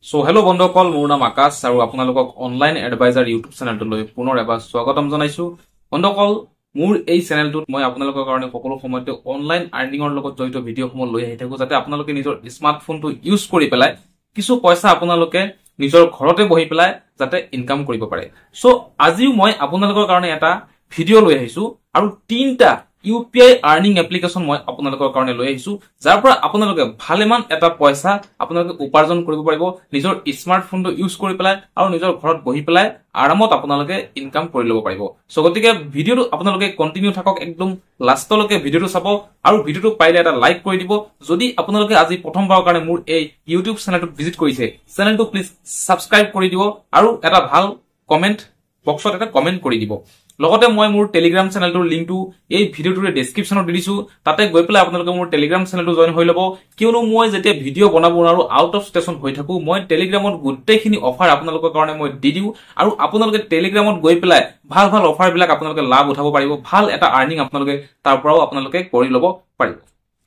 চ' hello' বন্ধুসকল, মোৰ নাম আকাশ আৰু আপোনালোকক অনলাইন এডভাইজাৰ ইউটিউব চেনেলটোলৈ পুনৰ এবাৰ স্বাগতম জনাইছো। বন্ধুসকল, মোৰ এই চেনেলটোত মই আপোনালোকৰ কাৰণে সকলো সময়তে অনলাইন আৰ্নিঙৰ লগত জড়িত ভিডিঅ'সমূহ লৈ আহি থাকো, যাতে আপোনালোকে নিজৰ স্মাৰ্টফোনটো ইউজ কৰি পেলাই কিছু পইচা আপোনালোকে নিজৰ ঘৰতে বহি পেলাই যাতে ইনকাম কৰিব পাৰে। চ' আজিও মই আপোনালোকৰ কাৰণে এটা ভিডিঅ' লৈ আহিছো আৰু তিনিটা ইউ পি আই আৰ্নিং এপ্লিকেশ্যন মই আপোনালোকৰ কাৰণে লৈ আহিছো, যাৰ পৰা আপোনালোকে ভালেমান এটা পইচা আপোনালোকে উপাৰ্জন কৰিব পাৰিব নিজৰ স্মাৰ্টফোনটো ইউজ কৰি পেলাই আৰু নিজৰ ঘৰত বহি পেলাই আৰামত আপোনালোকে ইনকাম কৰি ল'ব পাৰিব। চ' গতিকে ভিডিঅ'টো আপোনালোকে কণ্টিনিউ থাকক, একদম লাষ্টলৈকে ভিডিঅ'টো চাব আৰু ভিডিঅ'টো পাৰিলে এটা লাইক কৰি দিব। যদি আপোনালোকে আজি প্ৰথমবাৰৰ কাৰণে মোৰ এই ইউটিউব চেনেলটোত ভিজিট কৰিছে, চেনেলটো প্লিজ ছাবস্ক্ৰাইব কৰি দিব আৰু এটা ভাল কমেণ্ট বক্সত এটা কমেণ্ট কৰি দিব। লগতে মই মোৰ টেলিগ্ৰাম চেনেলটোৰ লিংকটো এই ভিডিঅ'টোৰ ডেছক্ৰিপশ্যনত দি দিছো, তাতে গৈ পেলাই আপোনালোকে মোৰ টেলিগ্ৰাম চেনেলটো জইন হৈ ল'ব। কিয়নো মই যেতিয়া ভিডিঅ' বনাব নোৱাৰো, আউট অফ ষ্টেচন হৈ থাকো, মই টেলিগ্ৰামত গোটেইখিনি অফাৰ আপোনালোকৰ কাৰণে মই দি দিওঁ আৰু আপোনালোকে টেলিগ্ৰামত গৈ পেলাই ভাল ভাল অফাৰবিলাক আপোনালোকে লাভ উঠাব পাৰিব, ভাল এটা আৰ্নিং আপোনালোকে তাৰ পৰাও আপোনালোকে কৰি ল'ব পাৰিব।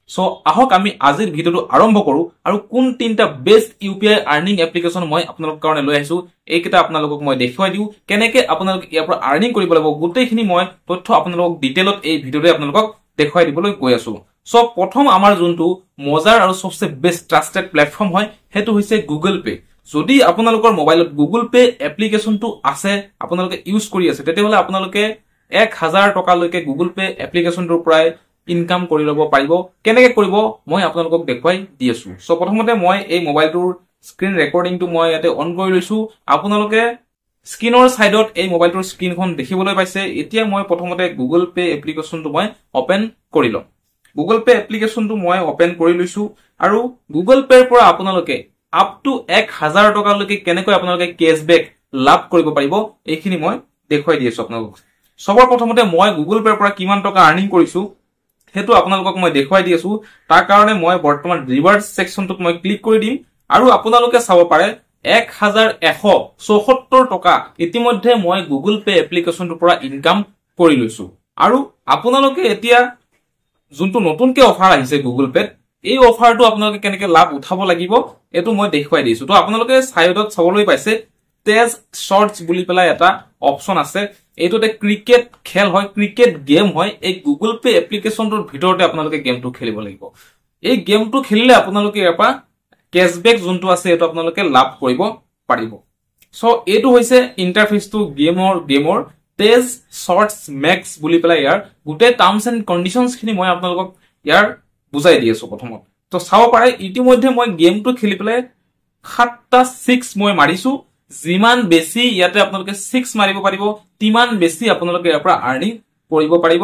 চ' আহক আমি আজিৰ ভিডিঅ'টো আৰম্ভ কৰো আৰু কোন তিনিটা বেষ্ট ইউ পি আই আৰ্নিং এপ্লিকেশ্যন মই আপোনালোকৰ কাৰণে লৈ আহিছো, এইকেইটা আপোনালোকক মই দেখুৱাই দিওঁ। কেনেকে আপোনালোকে ইয়াৰ পৰা আৰ্নিং কৰিব লাগিব, গোটেইখিনি মই তথ্য আপোনালোকক ডিটেইলত এই ভিডিঅ'টোৱে আপোনালোকক দেখুৱাই দিবলৈ গৈ আছো। চ' প্ৰথম আমাৰ যোনটো মজাৰ আৰু চবচে বেষ্ট ট্ৰাষ্টেড প্লেটফৰ্ম হয়, সেইটো হৈছে গুগল পে'। যদি আপোনালোকৰ মোবাইলত গুগল পে' এপ্লিকেশ্যনটো আছে, আপোনালোকে ইউজ কৰি আছে, তেতিয়াহ'লে আপোনালোকে 1000 টকালৈকে গুগল পে' এপ্লিকেশ্যনটোৰ পৰাই ইনকাম কৰি ল'ব পাৰিব। কেনেকে কৰিব, মই আপোনালোকক দেখুৱাই দি আছো। চ' প্ৰথমতে মই এই মোবাইলটোৰ স্ক্ৰীণ ৰেকৰ্ডিংটো মই ইয়াতে অন কৰি লৈছো। আপোনালোকে স্ক্ৰীণৰ ছাইডত এই মোবাইলটোৰ স্ক্ৰীণখন দেখিবলৈ পাইছে। এতিয়া মই প্ৰথমতে গুগল পে' এপ্লিকেশ্যনটো মই অপেন কৰি ল'ম। গুগল পে' এপ্লিকেশ্যনটো মই অপেন কৰি লৈছো আৰু গুগল পে'ৰ পৰা আপোনালোকে আপ টু 1000 টকালৈকে কেনেকৈ আপোনালোকে কেছবেক লাভ কৰিব পাৰিব, এইখিনি মই দেখুৱাই দি আছো আপোনালোকক। চবৰ প্ৰথমতে মই গুগল পে'ৰ পৰা কিমান টকা আৰ্নিং কৰিছো, সেইটো আপোনালোকক মই দেখুৱাই দি আছো। তাৰ কাৰণে মই বৰ্তমান ৰিৱাৰ্ড ছেকশ্যনটোত মই ক্লিক কৰি দিম আৰু আপোনালোকে চাব পাৰে, 1174 টকা ইতিমধ্যে মই গুগল পে' এপ্লিকেশ্যনটোৰ পৰা ইনকাম কৰি লৈছো। আৰু আপোনালোকে এতিয়া যোনটো নতুনকে অফাৰ আহিছে গুগল পে'ত, এই অফাৰটো আপোনালোকে কেনেকে লাভ উঠাব লাগিব, এইটো মই দেখুৱাই দিছো। তো আপোনালোকে চাইডত চাবলৈ পাইছে, তেজ শ্বৰ্টছ বুলি পেলাই এটা অপশ্যন আছে। এইটো এটা ক্ৰিকেট খেল হয়, ক্ৰিকেট গেম হয়। এই গুগল পে' এপ্লিকেশ্যনটোৰ ভিতৰতে আপোনালোকে গেমটো খেলিব লাগিব। এই গেমটো খেলিলে আপোনালোকে ইয়াৰ পৰা কেছবেক যোনটো আছে, এইটো আপোনালোকে লাভ কৰিব পাৰিব। চ' এইটো হৈছে ইণ্টাৰফেচটো গেমৰ, তেজ শ্বৰ্টছ মেক্স বুলি পেলাই। ইয়াৰ গোটেই টাৰ্মছ এণ্ড কণ্ডিশ্যনছখিনি মই আপোনালোকক ইয়াৰ বুজাই দি আছো প্ৰথমত। তো চাব পাৰে, ইতিমধ্যে মই গেমটো খেলি পেলাই সাতটা ছিক্স মই মাৰিছো। যিমান বেছি ইয়াতে আপোনালোকে ছিক্স মাৰিব পাৰিব, তিমান বেছি আপোনালোকে ইয়াৰ পৰা আৰ্নিং কৰিব পাৰিব।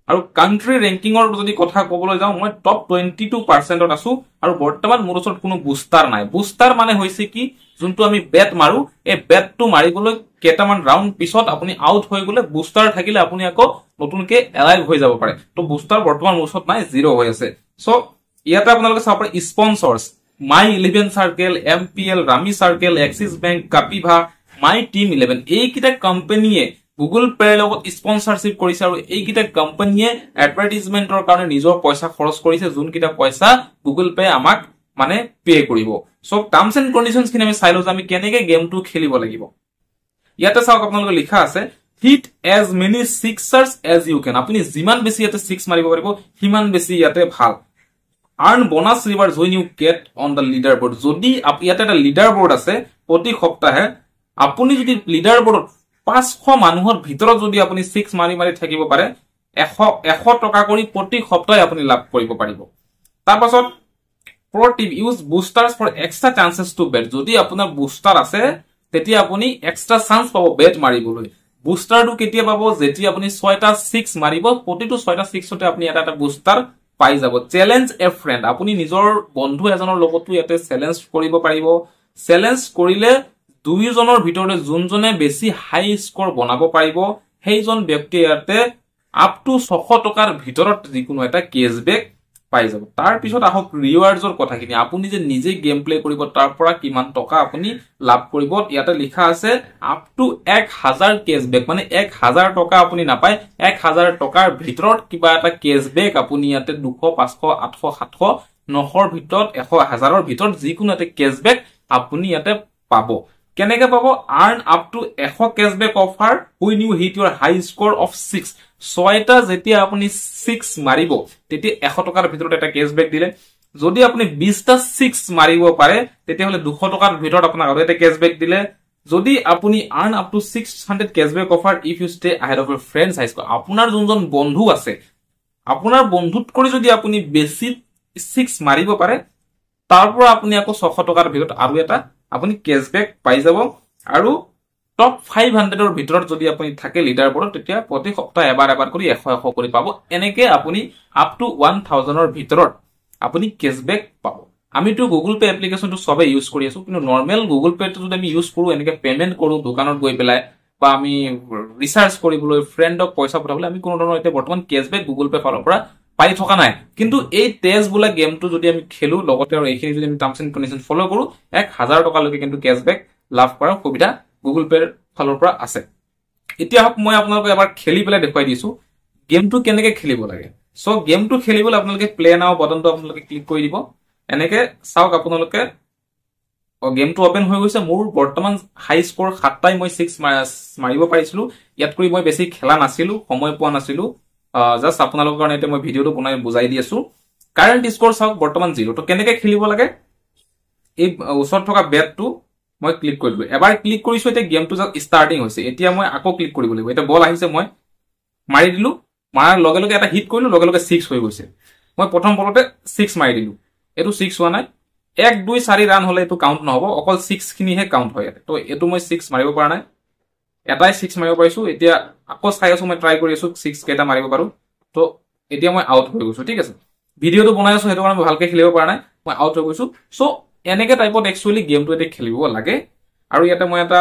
আৰু কাণ্ট্ৰি ৰেংকিঙৰ যদি কথা ক'বলৈ যাওঁ, মই টপ 22%ত আছো আৰু বৰ্তমান মোৰ ওচৰত কোনো বুষ্টাৰ নাই। বুষ্টাৰ মানে হৈছে কি, যোনটো আমি বেট মাৰো, এই বেটটো মাৰিবলৈ কেইটামান ৰাউণ্ড পিছত আপুনি আউট হৈ গ'লে বুষ্টাৰ থাকিলে আপুনি আকৌ নতুনকে এলাইভ হৈ যাব পাৰে। তো বুষ্টাৰ বৰ্তমান মোৰ ওচৰত নাই, জিৰ' হৈ আছে। চ' ইয়াতে আপোনালোকে চাব পাৰে, স্পনচৰ্ছ মাই eleven circle, M P L, rummy circle, axis bank, Kapiva, my team eleven, এইকেইটা কোম্পানীয়ে গুগল পে'ৰ লগত স্পনচাৰশ্বিপ কৰিছে আৰু এইকেইটা কোম্পানীয়ে এডভাৰটাইজমেণ্টৰ কাৰণে নিজৰ পইচা খৰচ কৰিছে, যোনকেইটা পইচা গুগল পে' আমাক মানে পে' কৰিব। চ' টাৰ্মছ এণ্ড কণ্ডিশ্যনছখিনি আমি চাই লওঁ যে আমি কেনেকে গেমটো খেলিব লাগিব। ইয়াতে চাওক, আপোনালোকে লিখা আছে, "Hit as many sixers as you can." আপুনি যিমান বেছি ইয়াতে ছিক্স মাৰিব পাৰিব, সিমান বেছি ইয়াতে ভাল। "Earn bonus reward when you get on the leader board." যদি ইয়াতে এটা লিডাৰ বৰ্ড আছে, প্ৰতি সপ্তাহে আপুনি যদি লিডাৰ বৰ্ডত 500 মানুহৰ ভিতৰত যদি আপুনি ছিক্স মাৰি মাৰি থাকিব পাৰে, এশ এশ টকা কৰি প্ৰতি সপ্তাহে আপুনি লাভ কৰিব পাৰিব। তাৰপাছত pro tip, "Use boosters for extra chances to bat." যদি আপোনাৰ বুষ্টাৰ আছে, তেতিয়া আপুনি এক্সট্ৰা চান্স পাব বেট মাৰিবলৈ। বুষ্টাৰটো কেতিয়া পাব? যেতিয়া আপুনি ছয়টা ছিক্স মাৰিব, প্ৰতিটো ছয়টা ছিক্সতে আপুনি এটা এটা বুষ্টাৰ পাই যাব। "Challenge a friend." আপুনি নিজৰ বন্ধু এজনৰ লগতো ইয়াতে চেলেঞ্জ কৰিব পাৰিব। চেলেঞ্জ কৰিলে দুয়োজনৰ ভিতৰতে যোনজনে বেছি হাই স্ক'ৰ বনাব পাৰিব, সেইজন ব্যক্তিয়ে ইয়াতে আপ টু 600 টকাৰ ভিতৰত যিকোনো এটা কেছবেক পাই যাব। তাৰপিছত আহক ৰিৱাৰ্ডছৰ কথাখিনি। আপুনি যে নিজে গেম প্লে কৰিব, তাৰ পৰা কিমান টকা আপুনি লাভ কৰিব। ইয়াতে লিখা আছে আপ টু 1000 কেছবেক, মানে 1000 টকা আপুনি নাপায়, 1000 টকাৰ ভিতৰত কিবা এটা কেছবেক আপুনি ইয়াতে 200, 500, 800, 700, 900ৰ ভিতৰত, 100, হাজাৰৰ ভিতৰত যিকোনো এটা কেছবেক আপুনি ইয়াতে পাব। কেনেকে পাব? Earn up to 100 cashback offer when you hit your high score of 6। 6টা যেতিয়া আপুনি 6 মাৰিব তেতিয়া 100 টকাৰ ভিতৰত এটা কেছবেক দিলে। যদি আপুনি 20টা 6 মাৰিব পাৰে তেতিয়াহ'লে 200 টকাৰ ভিতৰত আপোনাক আৰু এটা কেছবেক দিলে। যদি আপুনি earn up to 600 cashback offer if you stay ahead of your friends high score, আপোনাৰ যোনজন বন্ধু আছে আপোনাৰ বন্ধুত কৰি যদি আপুনি বেছি 6 মাৰিব পাৰে তাৰ পৰা আপুনি আকৌ 600 টকাৰ ভিতৰত আৰু এটা আপুনি কেছবেক পাই যাব। আৰু টপ 500ৰ ভিতৰত যদি আপুনি থাকে লিডাৰ বৰ্ডত তেতিয়া প্ৰতি সপ্তাহ এবাৰ এবাৰ কৰি 100 100 কৰি পাব। এনেকে আপুনি আপ টু 1000ৰ ভিতৰত আপুনি কেছবেক পাব। আমিতো গুগল পে এপ্লিকেশ্যনটো চবে ইউজ কৰি আছো, কিন্তু নৰ্মেল গুগল পেটো যদি আমি ইউজ কৰো, এনেকে পেমেণ্ট কৰো দোকানত গৈ পেলাই বা আমি ৰিচাৰ্জ কৰিবলৈ ফ্ৰেণ্ডক পইচা পঠাবলৈ, আমি কোনো ধৰণৰ এতিয়া বৰ্তমান কেছবেক গুগল পে ফালৰ পৰা পাই থকা নাই। কিন্তু এই তেজ বোলা গেমটো যদি আমি খেলো লগতে আৰু এইখিনি যদি আমি টাৰ্মছ এণ্ড কণ্ডিশ্যন ফ'ল' কৰো, 1000 টকালৈকে কিন্তু কেছবেক লাভ কৰাৰ সুবিধা গুগল পেৰ ফালৰ পৰা আছে। এতিয়া হওক মই আপোনালোকক এবাৰ খেলি পেলাই দেখুৱাই দিছো গেমটো কেনেকে খেলিব লাগে। চ' গেমটো খেলিবলৈ আপোনালোকে প্লে নাও বটনটো আপোনালোকে ক্লিক কৰি দিব। এনেকে চাওক আপোনালোকে গেমটো অপেন হৈ গৈছে। মোৰ বৰ্তমান হাই স্ক'ৰ 7টাই মই 6 মাৰিব পাৰিছিলো, ইয়াতকৈ মই বেছি খেলা নাছিলো, সময় পোৱা নাছিলো। জাষ্ট আপোনালোকৰ কাৰণে এতিয়া মই ভিডিঅ'টো বনাই বুজাই দি আছো। কাৰেণ্ট স্ক'ৰ চাওক বৰ্তমান 0। তো কেনেকে খেলিব লাগে, এই ওচৰত থকা বেটটো মই ক্লিক কৰি দিলো। এবাৰ ক্লিক কৰিছো, এতিয়া গেমটো জাষ্ট ষ্টাৰ্টিং হৈছে। এতিয়া মই আকৌ ক্লিক কৰিব লাগিব। এতিয়া বল আহিছে, মই মাৰি দিলো, মাৰাৰ লগে লগে এটা হিট কৰিলো, লগে লগে 6 হৈ গৈছে। মই প্ৰথম বলতে 6 মাৰি দিলো, এইটো 6 হোৱা নাই। 1 2 4 ৰান হলে এইটো কাউণ্ট নহ'ব, অকল 6 খিনিহে কাউণ্ট হয় ইয়াতে। তো এইটো মই 6 মাৰিব পৰা নাই, এটাই 6 মাৰিব পাৰিছো। এতিয়া আকৌ চাই আছো, মই ট্ৰাই কৰি আছো 6 কেইটা মাৰিব পাৰো। তো এতিয়া মই আউট হৈ গৈছো। ঠিক আছে, ভিডিঅ'টো বনাই আছো সেইটো কাৰণে মই ভালকে খেলিব পৰা নাই, মই আউট হৈ গৈছো। চ' এনেকে টাইপত একচুৱেলি গেমটো এতিয়া খেলিব লাগে। আৰু ইয়াতে মই এটা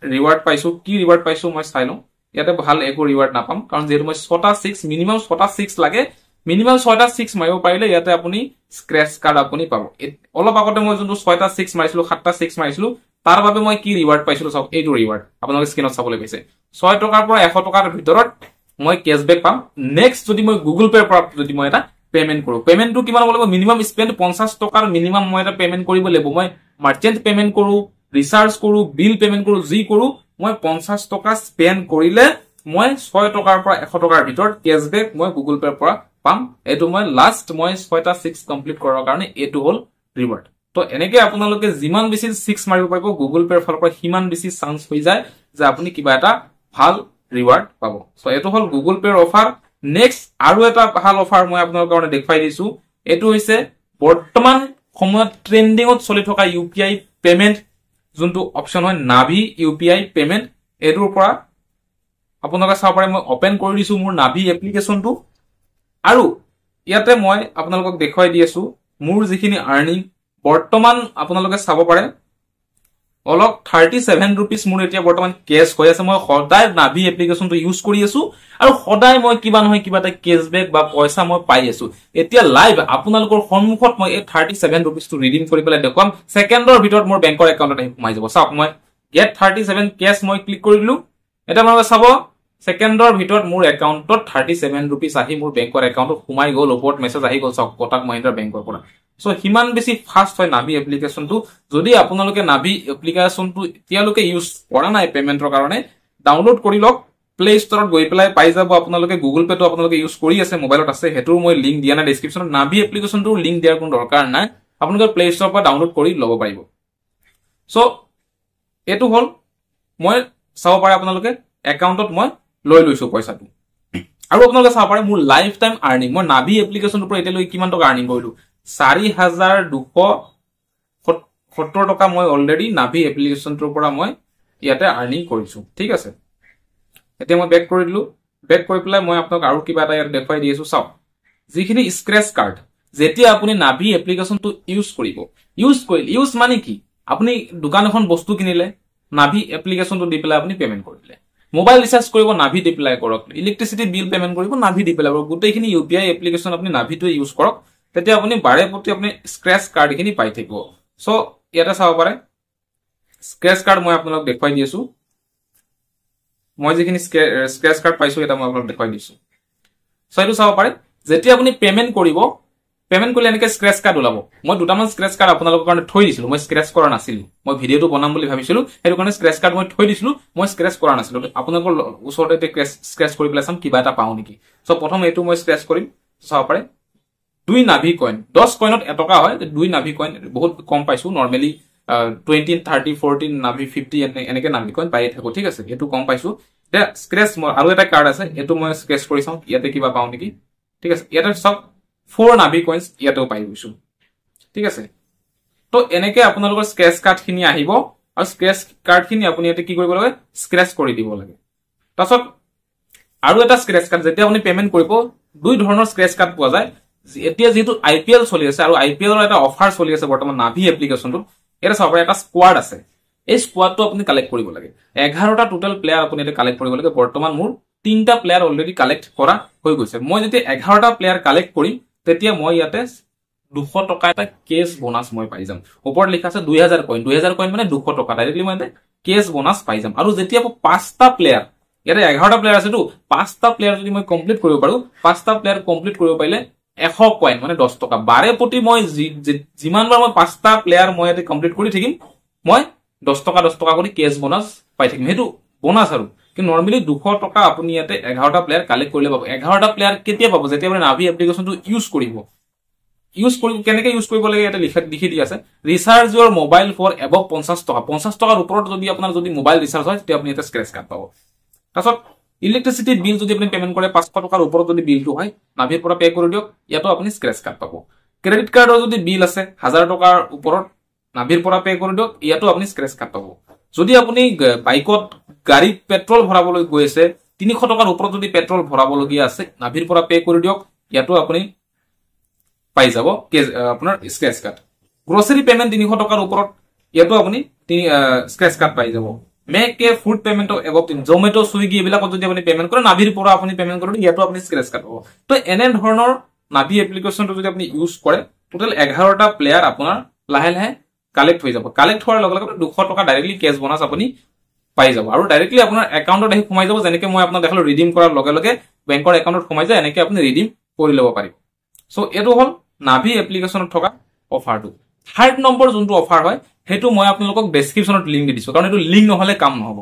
ৰিৱাৰ্ড পাইছো, কি ৰিৱাৰ্ড পাইছো মই চাই লওঁ। ইয়াতে ভাল একো ৰিৱাৰ্ড নাপাম, কাৰণ যিহেতু মই 6টা 6 মিনিমাম 6টা 6 লাগে। মিনিমাম 6টা 6 মাৰিব পাৰিলে ইয়াতে আপুনি স্ক্ৰেচ কাৰ্ড আপুনি পাব। অলপ আগতে মই যোনটো 6টা 6 মাৰিছিলো, 7টা 6 মাৰিছিলো, তাৰ বাবে মই কি ৰিৱাৰ্ড পাইছিলো চাওক, এইটো ৰিৱাৰ্ড আপোনালোকে স্ক্ৰীণত চাবলৈ পাইছে। 6 টকাৰ পৰা 100 টকাৰ ভিতৰত মই কেছবেক পাম। নেক্সট যদি মই গুগল পেৰ পৰা যদি মই এটা পেমেণ্ট কৰো, পেমেণ্টটো কিমান হ'ব লাগিব? মিনিমাম স্পেণ্ড 50 টকাৰ মিনিমাম মই এটা পেমেণ্ট কৰিব লাগিব। মই মাৰ্চেণ্ট পেমেণ্ট কৰো, ৰিচাৰ্জ কৰো, বিল পেমেণ্ট কৰো, যি কৰো, মই 50 টকা স্পেণ্ড কৰিলে মই 6 টকাৰ পৰা 100 টকাৰ ভিতৰত কেছবেক মই গুগল পেৰ পৰা পাম। এইটো মই লাষ্ট মই 6টা 6 কমপ্লিট কৰাৰ কাৰণে এইটো হ'ল ৰিৱাৰ্ড। তো এনেকে আপোনালোকে যিমান বেছি 6 মাৰিব পাৰিব গুগল পেৰ ফালৰ পৰা সিমান বেছি চান্স হৈ যায় যে আপুনি কিবা এটা ভাল ৰিৱাৰ্ড পাব। চ' এইটো হ'ল গুগল পেৰ অফাৰ। নেক্সট আৰু এটা ভাল অফাৰ মই আপোনালোকৰ কাৰণে দেখুৱাই দিছো। এইটো হৈছে বৰ্তমান সময়ত ট্ৰেণ্ডিঙত চলি থকা ইউ পি আই পেমেণ্ট যোনটো অপশ্যন হয়, নাভি ইউ পি আই পেমেণ্ট। এইটোৰ পৰা আপোনালোকে চাব পাৰে, মই অপেন কৰি দিছো মোৰ নাভি এপ্লিকেশ্যনটো। আৰু ইয়াতে মই আপোনালোকক দেখুৱাই দি আছো মোৰ যিখিনি আৰ্নিং বৰ্তমান আপোনালোকে চাব পাৰে। অলপ 37 ৰুপিজ মোৰ এতিয়া বৰ্তমান কেছ হৈ আছে। মই সদায় নাভি এপ্লিকেশ্যনটো ইউজ কৰি আছো আৰু সদায় মই কিবা নহয় কিবা এটা কেছবেক বা পইচা মই পাই আছো। এতিয়া লাইভ আপোনালোকৰ সন্মুখত মই এই 37 ৰুপিজটো ৰিডিম কৰি পেলাই দেখুৱাম। ছেকেণ্ডৰ ভিতৰত মোৰ বেংকৰ একাউণ্টত আহি সোমাই যাব। চাওক, মই গেট 37 কেছ মই ক্লিক কৰি দিলো। এতিয়া আপোনালোকে চাব ছেকেণ্ডৰ ভিতৰত মোৰ একাউণ্টত 37 ৰুপিজ আহি মোৰ বেংকৰ একাউণ্টত সোমাই গ'ল। ওপৰত মেছেজ আহি গ'ল চাওক, কোটাক মহিন্দ্ৰা বেংকৰ পৰা। চ' সিমান বেছি ফাষ্ট হয় নাভি এপ্লিকেশ্যনটো। যদি আপোনালোকে নাভি এপ্লিকেশ্যনটো এতিয়ালৈকে ইউজ কৰা নাই পেমেণ্টৰ কাৰণে, ডাউনলোড কৰি লওক। প্লে ষ্টৰত গৈ পেলাই পাই যাব আপোনালোকে। গুগল পেটো আপোনালোকে ইউজ কৰি আছে, মোবাইলত আছে, সেইটোৰ মই লিংক দিয়া নাই ডিছক্ৰিপশ্যনত। নাভি এপ্লিকেশ্যনটোৰ লিংক দিয়াৰ কোনো দৰকাৰ নাই, আপোনালোকে প্লে ষ্টৰৰ পৰা ডাউনলোড কৰি ল'ব পাৰিব। চ' এইটো হ'ল, মই চাব পাৰে আপোনালোকে একাউণ্টত মই লৈ লৈছো পইচাটো। আৰু আপোনালোকে চাব পাৰে মোৰ লাইফ টাইম আৰ্নিং, মই নাভি এপ্লিকেশ্যনটোৰ পৰা এতিয়ালৈকে কিমান টকা আৰ্নিং কৰিলো, 4270 টকা মই অলৰেডি নাভি এপ্লিকেশ্যনটোৰ পৰা মই ইয়াতে আৰ্নিং কৰিছো। ঠিক আছে, এতিয়া মই বেক কৰি দিলো। বেক কৰি পেলাই মই আপোনাক আৰু কিবা এটা ইয়াত দেখুৱাই দি আছো। চাওক, যিখিনি স্ক্ৰেচ কাৰ্ড, যেতিয়া আপুনি নাভি এপ্লিকেশ্যনটো ইউজ কৰিব, ইউজ মানে কি, আপুনি দোকান এখন বস্তু কিনিলে নাভি এপ্লিকেশ্যনটো দি পেলাই আপুনি পেমেণ্ট কৰিলে, মোবাইল ৰিচাৰ্জ কৰিব নাভি দি পেলাই কৰক, ইলেক্ট্ৰিচিটি বিল পেমেণ্ট কৰিব নাভি দি পেলাই কৰক, গোটেইখিনি ইউ পি আই এপ্লিকেশ্যন আপুনি নাভিটোৱে ইউজ কৰক, তেতিয়া আপুনি বাৰে প্ৰতি আপুনি স্ক্ৰেচ কাৰ্ডখিনি পাই থাকিব। চ' ইয়াতে চাব পাৰে স্ক্ৰেচ কাৰ্ড মই আপোনালোক দেখুৱাই দি আছো। মই যিখিনি স্ক্ৰেচ কাৰ্ড পাইছো এটা মই আপোনালোক দেখুৱাই দিছো। চ' এইটো চাব পাৰে, যেতিয়া আপুনি পেমেণ্ট কৰিব পেমেণ্ট কৰিলে এনেকৈ স্ক্ৰেচ কাৰ্ড ওলাব। মই দুটামান স্ক্ৰেচ কাৰ্ড আপোনালোকৰ কাৰণে থৈ দিছিলো, মই স্ক্ৰেচ কৰা নাছিলো। মই ভিডিঅ'টো বনাম বুলি ভাবিছিলো, সেইটো কাৰণে স্ক্ৰেচ কাৰ্ড মই থৈ দিছিলো, মই স্ক্ৰেচ কৰা নাছিলো। আপোনালোকৰ ওচৰতে এতিয়া স্ক্ৰেচ কৰি পেলাই চাম কিবা এটা পাওঁ নেকি। চ' প্ৰথম এইটো মই স্ক্ৰেচ কৰিম, চাব পাৰে 2 নাভি কইন, 10 কইনত 1 টকা হয়, 2 নাভি কইন বহুত কম পাইছো। নৰ্মেলি 20, 30, 40 নাভি, 50 এনেকে নাভি কইন পায়ে থাকো, ঠিক আছে, এইটো কম পাইছো। এতিয়া স্ক্ৰেচ মই আৰু এটা কাৰ্ড আছে, এইটো মই স্ক্ৰেচ কৰি চাওঁ ইয়াতে কিবা পাওঁ নেকি, ঠিক আছে। ইয়াতে চাওক 4 নাভি কইনছ ইয়াতেও পাই গৈছো, ঠিক আছে। তো এনেকে আপোনালোকৰ স্ক্ৰেচ কাৰ্ডখিনি আহিব আৰু স্ক্ৰেচ কাৰ্ডখিনি আপুনি ইয়াতে কি কৰিব লাগে, স্ক্ৰেচ কৰি দিব লাগে। তাৰপাছত আৰু এটা স্ক্ৰেচ কাৰ্ড, যেতিয়া আপুনি পেমেণ্ট কৰিব 2 ধৰণৰ স্ক্ৰেচ কাৰ্ড পোৱা যায়। এতিয়া যিহেতু IPL চলি আছে আৰু IPL ৰ এটা অফাৰ চলি আছে বৰ্তমান নাভি এপ্লিকেশ্যনটোত, ইয়াতে চাব পাৰে এটা স্কোৱাড আছে, এই স্কোৱাডটো আপুনি কালেক্ট কৰিব লাগে। 11টা টোটেল প্লেয়াৰ আপুনি ইয়াতে কালেক্ট কৰিব লাগে। বৰ্তমান মোৰ 3টা প্লেয়াৰ অলৰেডি কালেক্ট কৰা হৈ গৈছে। মই যেতিয়া 11টা প্লেয়াৰ কালেক্ট কৰিম তেতিয়া মই ইয়াতে 200 টকা এটা কেছ বোনাছ মই পাই যাম। ওপৰত লিখা আছে 2000 কইন, 2000 কইন মানে 200 টকা ডাইৰেক্টলি মই ইয়াতে কেছ বোনাছ পাই যাম। আৰু যেতিয়া 5টা প্লেয়াৰ, ইয়াতে 11টা প্লেয়াৰ আছেতো, 5টা প্লেয়াৰ যদি মই কমপ্লিট কৰিব পাৰো, 5টা প্লেয়াৰ কমপ্লিট কৰিব পাৰিলে 100 কইন মানে 10 টকা। বাৰে প্ৰতি মই যিমানবাৰ মই 5টা প্লেয়াৰ মই ইয়াতে কমপ্লিট কৰি থাকিম, মই 10 টকা 10 টকা কৰি কেছ বোনাছ পাই থাকিম। সেইটো বোনাছ আৰু, কিন্তু নৰ্মেলি 200 টকা আপুনি ইয়াতে 11টা প্লেয়াৰ কালেক্ট কৰিলে পাব। 11টা প্লেয়াৰ কেতিয়া পাব? যেতিয়া আপুনি নাভি এপ্লিকেশ্যনটো ইউজ কৰিব। ইউজ কৰিব কেনেকে ইউজ কৰিব লাগে ইয়াতে লিখি দি আছে, recharge your mobile for above 50 টকা। 50 টকাৰ ওপৰত যদি আপোনাৰ যদি মোবাইল ৰিচাৰ্জ হয় তেতিয়া আপুনি ইয়াতে স্ক্ৰেচ কাৰ্ড পাব। তাৰপাছত ইলেক্ট্ৰিচিটি বিল যদি আপুনি পেমেণ্ট কৰে 500 টকাৰ ওপৰত যদি বিলটো হয় নাভিৰ পৰা পে' কৰি দিয়ক, ইয়াতো আপুনি স্ক্ৰেচ কাৰ্ড পাব। ক্ৰেডিট কাৰ্ডৰ যদি বিল আছে 1000 টকাৰ ওপৰত নাভিৰ পৰা পে' কৰি দিয়ক, ইয়াতো আপুনি স্ক্ৰেচ কাৰ্ড পাব। যদি আপুনি বাইকত গাড়ীত পেট্ৰল ভৰাবলৈ গৈ আছে, 300 টকাৰ ওপৰত যদি পেট্ৰল ভৰাবলগীয়া আছে নাভিৰ পৰা পে' কৰি দিয়ক, ইয়াতো আপুনি পাই যাব আপোনাৰ স্ক্ৰেচ কাৰ্ড। গ্ৰচাৰী পেমেণ্ট 300 টকাৰ ওপৰত, ইয়াতো আপুনি স্ক্ৰেচ কাৰ্ড পাই যাব। Make a food payment above Zomato, Swiggy এইবিলাকত যদি আপুনি পেমেণ্ট কৰে নাভিৰ পৰা আপুনি পেমেণ্ট কৰে, ইয়াতো আপুনি স্ক্ৰেচ কাৰ্ড পাব। তো এনেধৰণৰ নাভি এপ্লিকেশ্যনটো যদি আপুনি ইউজ কৰে, টোটেল 11টা প্লেয়াৰ আপোনাৰ লাহে লাহে কালেক্ট হৈ যাব। কালেক্ট হোৱাৰ লগে লগে 200 টকা ডাইৰেক্টলি কেছ বোনাছ আপুনি পাই যাব আৰু ডাইৰেক্টলি আপোনাৰ একাউণ্টত আহি সোমাই যাব। যেনেকে মই আপোনাক দেখালো ৰিডিম কৰাৰ লগে লগে বেংকৰ একাউণ্টত সোমাই যায়, এনেকে আপুনি ৰিডিম কৰি ল'ব পাৰিব। চ' এইটো হ'ল নাভি এপ্লিকেশ্যনত থকা অফাৰটো। থাৰ্ড নম্বৰ যোনটো অফাৰ হয় সেইটো মই আপোনালোকক ডেছক্ৰিপশ্যনত লিংক দি দিছো, কাৰণ এইটো লিংক নহ'লে কাম নহ'ব,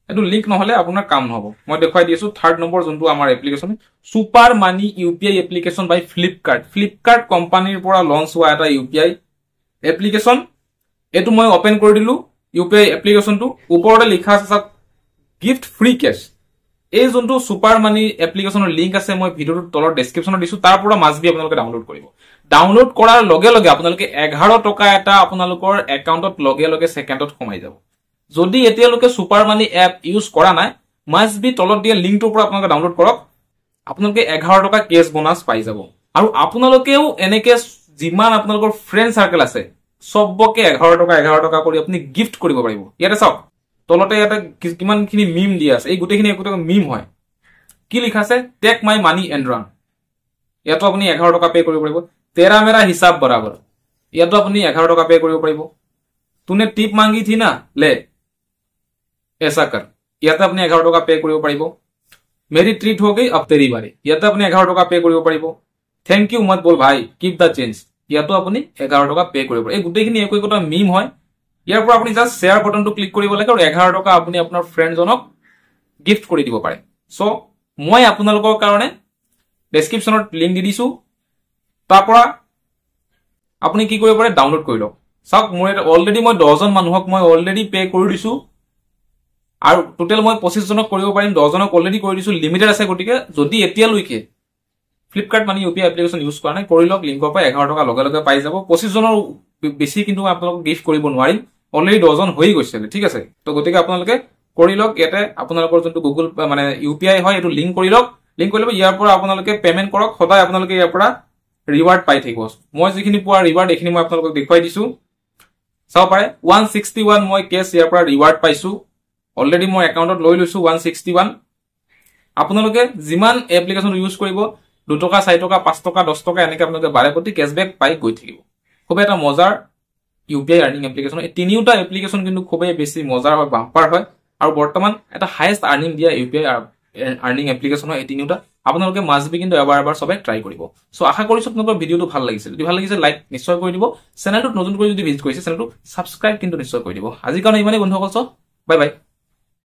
এইটো লিংক নহ'লে আপোনাৰ কাম নহ'ব। মই দেখুৱাই দি আছো থাৰ্ড নম্বৰ যোনটো আমাৰ application, super money UPI application by Flipkart. Flipkart কোম্পানীৰ পৰা লঞ্চ হোৱা এটা UPI application. এইটো মই অপেন কৰি দিলো UPI এপ্লিকেশ্যনটো। ওপৰতে লিখা আছে চাওক গিফ্ট ফ্ৰী কেছ। এই যোনটো ছুপাৰ মানি এপ্লিকেশ্যনৰ লিংক আছে মই ভিডিঅ'টোৰ তলত ডেছক্ৰিপশ্যনত দিছো, তাৰ পৰা মাষ্ট বি আপোনালোকে ডাউনলোড কৰিব। ডাউনলোড কৰাৰ লগে লগে আপোনালোকে 11 টকা এটা আপোনালোকৰ একাউণ্টত লগে লগে ছেকেণ্ডত সোমাই যাব। যদি এতিয়ালৈকে ছুপাৰ মানি এপ ইউজ কৰা নাই, মাষ্ট বি তলত দিয়া লিংকটোৰ পৰা আপোনালোকে ডাউনলোড কৰক, আপোনালোকে 11 টকা কেছ বোনাছ পাই যাব। আৰু আপোনালোকেও এনেকে যিমান আপোনালোকৰ ফ্ৰেণ্ড চাৰ্কেল আছে চবকে 11 টকা 11 টকা কৰি আপুনি গিফ্ট কৰিব পাৰিব। ইয়াতে চাওক তলতে ইয়াতে কিমানখিনি মিম দিয়া আছে, এই গোটেইখিনি একোটা মিম হয়। কি লিখা আছে? Take my money and run. ইয়াতো আপুনি 11 টকা পে' কৰিব পাৰিব। তেৰা মেৰা হিচাপ বৰাবৰ, ইয়াতো আপুনি 11 টকা পে' কৰিব পাৰিব। তোনে টিপ মাংগি থি না লে এছা কৰ, ইয়াতে আপুনি 11 টকা পে' কৰিব পাৰিব। মেৰি ট্ৰিট হৈ গই আব তেৰি বাৰী, ইয়াতে আপুনি 11 টকা পে' কৰিব পাৰিব। Thank U মত বল ভাই, কিপ the change, ইয়াতো আপুনি 11 টকা পে' কৰিব পাৰিব। এই গোটেইখিনি একো একোটা মিম হয়। ইয়াৰ পৰা আপুনি জাষ্ট শ্বেয়াৰ বটনটো ক্লিক কৰিব লাগে আৰু 11 টকা আপুনি আপোনাৰ ফ্ৰেণ্ডজনক গিফ্ট কৰি দিব পাৰে। চ' মই আপোনালোকৰ কাৰণে ডেছক্ৰিপশ্যনত লিংক দি দিছো, তাৰ পৰা আপুনি কি কৰিব পাৰে ডাউনলোড কৰি লওক। চাওক মোৰ ইয়াত অলৰেডি মই 10জন মানুহক মই অলৰেডি পে' কৰি দিছো আৰু টোটেল মই 25জনক কৰিব পাৰিম, 10জনক অলৰেডি কৰি দিছো, লিমিটেড আছে। গতিকে যদি এতিয়ালৈকে Flipkart money UPI application use কৰা নাই, কৰি লওক, লিংকৰ পৰা 11 টকা লগে লগে পাই যাব। 25জনৰ বেছি কিন্তু আপোনালোকক গিফ্ট কৰিব নোৱাৰিম, অলৰেডি 10জন হৈ গৈছিলে, ঠিক আছে। তো গতিকে আপোনালোকে কৰি লওক। ইয়াতে আপোনালোকৰ যোনটো গুগল মানে UPI হয় এইটো লিংক কৰি লওক, লিংক কৰি ল'ব। ইয়াৰ পৰা আপোনালোকে পেমেণ্ট কৰক, সদায় আপোনালোকে ইয়াৰ পৰা ৰিৱাৰ্ড পাই থাকিব। মই যিখিনি পোৱা ৰিৱাৰ্ড এইখিনি মই আপোনালোকক দেখুৱাই দিছো, চাব পাৰে 161 মই কেছ ইয়াৰ পৰা ৰিৱাৰ্ড পাইছো, অলৰেডি মই একাউণ্টত লৈ লৈছো 161। আপোনালোকে যিমান এপ্লিকেশ্যন ইউজ কৰিব 2 টকা 4 টকা 5 টকা 10 টকা এনেকে আপোনালোকে বাৰে প্ৰতি কেছবেক পাই গৈ থাকিব। খুবেই এটা মজাৰ UPI earning application. এই তিনিওটা এপ্লিকেশ্যন কিন্তু খুবেই বেছি মজাৰ হয়, বাম্পাৰ হয় আৰু বৰ্তমান এটা হায়েষ্ট আৰ্নিং দিয়া UPI আৰ্নিং এপ্লিকেশ্যন হয় এই তিনিওটা। আপোনালোকে মাষ্ট বি কিন্তু এবাৰ এবাৰ চবে ট্ৰাই কৰিব। চ' আশা কৰিছো আপোনালোকৰ ভিডিঅ'টো ভাল লাগিছে। যদি ভাল লাগিছে, লাইক নিশ্চয় কৰি দিব। চেনেলটোত নতুন কৰি যদি ভিজিট কৰিছে, চেনেলটো ছাবস্ক্ৰাইব কিন্তু নিশ্চয় কৰি দিব। আজিৰ কাৰণে ইমানেই বন্ধুসকল, চ' বাই বাই।